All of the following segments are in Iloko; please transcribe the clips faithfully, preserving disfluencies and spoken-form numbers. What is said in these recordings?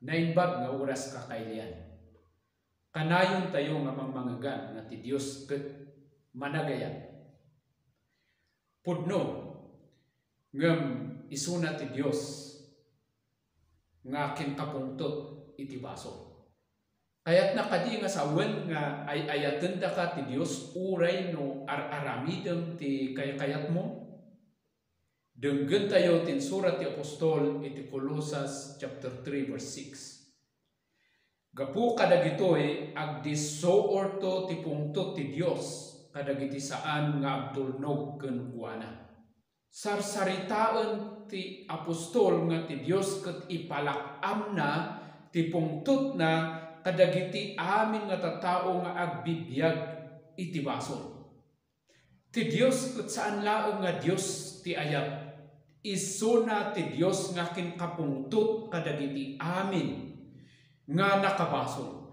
Naimbag nga oras, kakailian. Kanayontayo nga mangmangegan nga ti Dios ket managayat. Pudno, ngem isuna ti Dios nga kinkapungtot iti basol. Kayatna kadi nga sawen nga ay-ayatendaka ti Dios uray no ar-aramidem ti kaykayatmo? Denggentayo ti insurat ti apostol iti Colosas chapter three, verse six. Gapu kadagitoy, agdissuorto ti pungtot ti Dios kadagiti saan nga agtulnog kenkuana. Sarsaritaen ti apostol nga ti Dios ket ipalak-amna ti pungtotna kadagiti amin nga tattao nga agbibiag iti basol. Ti Dios ket saan laeng nga Dios ti ayat. Isuna ti Dios nga kinkapungtot kadagiti amin nga nakabasol.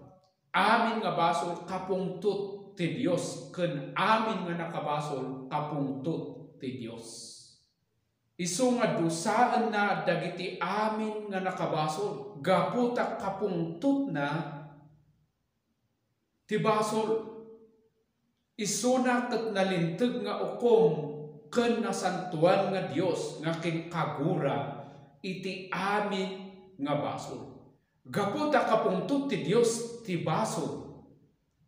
Amin nga basol kapungtot ti Dios, ken amin nga nakabasol kapungtot ti Dios. Isu nga dusaenna dagiti amin nga nakabasol, gapu ta kapungtotna ti basol. Isuna ket nalinteg nga ukom ken nasantoan nga Dios nga kinkagura iti amin nga basol. Gapu ta kapungtot ti Dios ti basol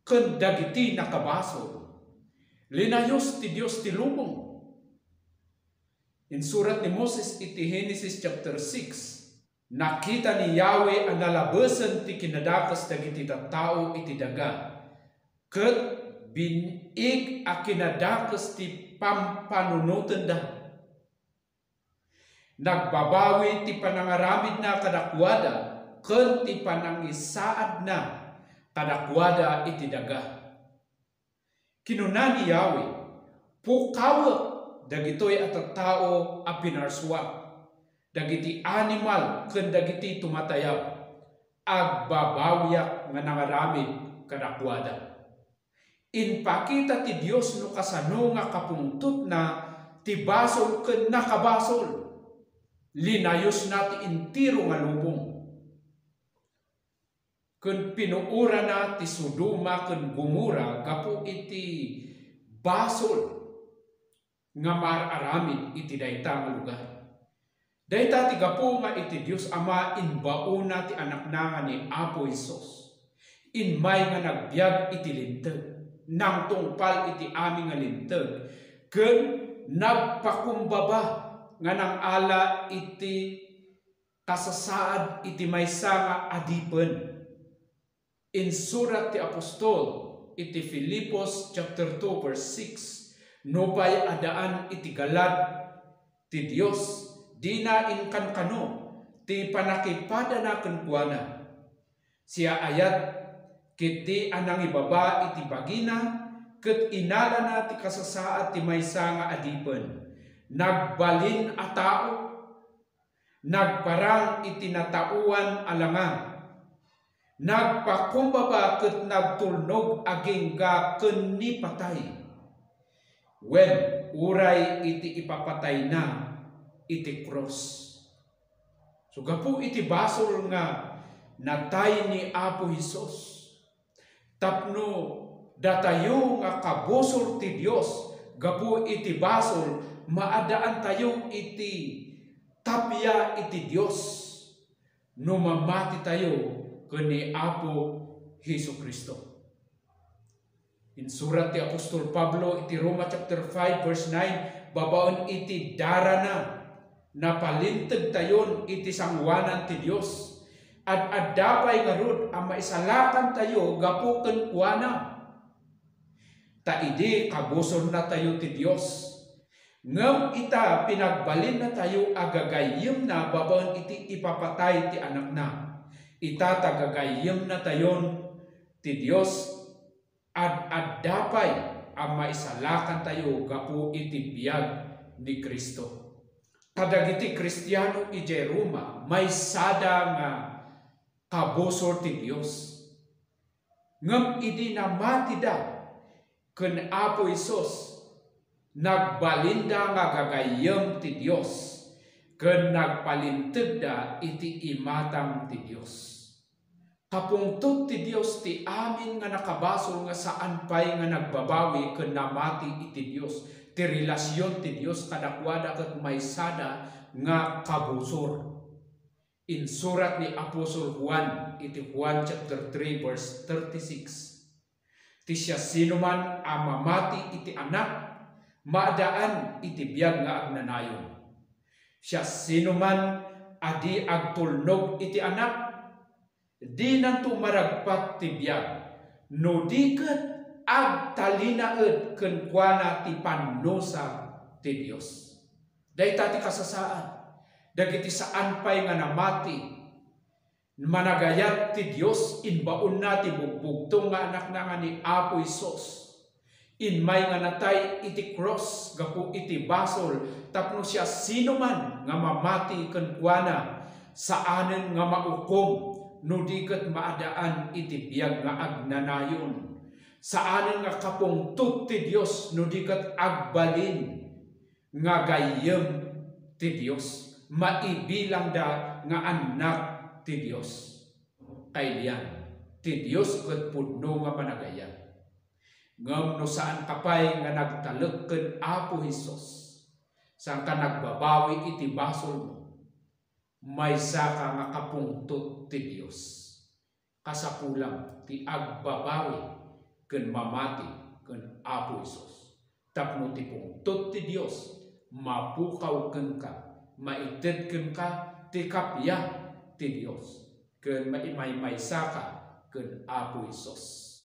ken dagiti nakabasol, linayos ti Dios ti lubong. Insurat ni Moses iti Genesis chapter six, "Nakita ni Yahweh a nalabesen ti kinadakes dagiti tattao iti daga, ket bin-ig a kinadakes ti pampanunotenda. Nagbabawi ti panangaramidna kadakuada ken ti panangisaadna kadakuada iti daga." Kinuna ni Yahweh, "Pukawek dagitoy a tattao a pinarsuak, dagiti animal ken dagiti tumatayab. Agbabawiak nga nangaramid kadakuada." Impakita ti Dios no kasano nga kapungtotna ti basol ken nakabasol. Linayosna ti entero nga lubong. Ken pinuorana ti Sodoma ken Gomorra gapu iti basol nga maar-aramid iti dayta nga lugar. Dayta ti gapu nga iti Dios Ama, imbaonna ti Anakna nga ni Apo Jesus, immay nga nagbiag iti Linteg, nangtungpal iti amin nga Linteg, ken nagpakumbaba nga nangala iti kasasaad iti maysa nga adipen. Insurat ti apostol iti Filipos chapter two, verse six, "Nupay addaan iti galad ti Dios, dina inkankano ti pannakipadana kenkuana. Siya ayat ketdi a nangibaba iti bagina ket inalana ti kasasaad ti maysa nga adipen. Nagbalin a tao, nagparang iti nataoan a langa, nagpakumbaba ket nagtulnog agingga ken ni patay, wen, uray iti ipapatayna iti krus." So, gapu iti basol nga natay ni Apo Jesus, tapno datayo nga kabusor ti Dios gapu iti basol, maaddaantayo iti tapia iti Dios no mamatitayo ken ni Apo Jesu-Cristo. Insurat ti apostol Pablo iti Roma chapter five, verse nine, babaen iti darana, napalintegtayon iti sangoanan ti Dios. Ad-adda pay ngarud a maisalakantayo gapu kenkuana. Ta idi kabusornatayo ti Dios, ngem ita pinagbalinnatayo a gagayyemna babaen iti ipapatay ti Anakna, ita ta gagayyemnatayon ti Dios. Ad-adda pay a maisalakantayo gapu iti biag ni Cristo. Kadagiti Kristiano idiay Roma, maysada nga kabusor ti Dios. Ngem idi namatida ken Apo Jesus, nagbalinda nga gagayyem ti Dios ken nagpalintegda iti imatang ti Dios. Kapungtot ti Dios ti amin nga nakabasol nga saan pay nga nagbabawi ken namati iti Dios. Ti relasion ti Dios kadakuada ket maysada nga kabusor. Insurat ni Apostol Juan iti Juan chapter three, verse thirty-six, "Ti siasinoman a mamati iti Anak, maadaan iti biag nga agnanayon. Siasinoman a di agtulnog iti Anak, dinanto maragpat ti biag, no di ket agtalinaed kenkuana ti pannusa ti Dios." Dayta ti kasasaan dagiti saan pay nga namati. Managayat ti Dios, imbaonna ti bugbugtong nga Anakna nga ni Apo Jesus. Immay nga natay iti krus gapu iti basol tapno siasinoman nga mamati kenkuana, saanen nga maukom no di ket maadaan iti biag nga agnanayon. Saanen nga kapungtot ti Dios no di ket agbalin nga gayyem ti Dios, maibilangda nga annak ti Dios. Kailian, ti Dios ket pudno nga managayat. Ngem no saanka pay nga nagtalek ken Apo Jesus, saanka nagbabawi iti basolmo, maysaka nga kapungtot ti Dios. Kasapulam ti agbabawi ken mamati ken Apo Jesus. Tapno ti pungtot ti Dios mapukaw kenka, maited kenka ti kappia ti Dios, ken maimaymaysaka ken Apo Jesus.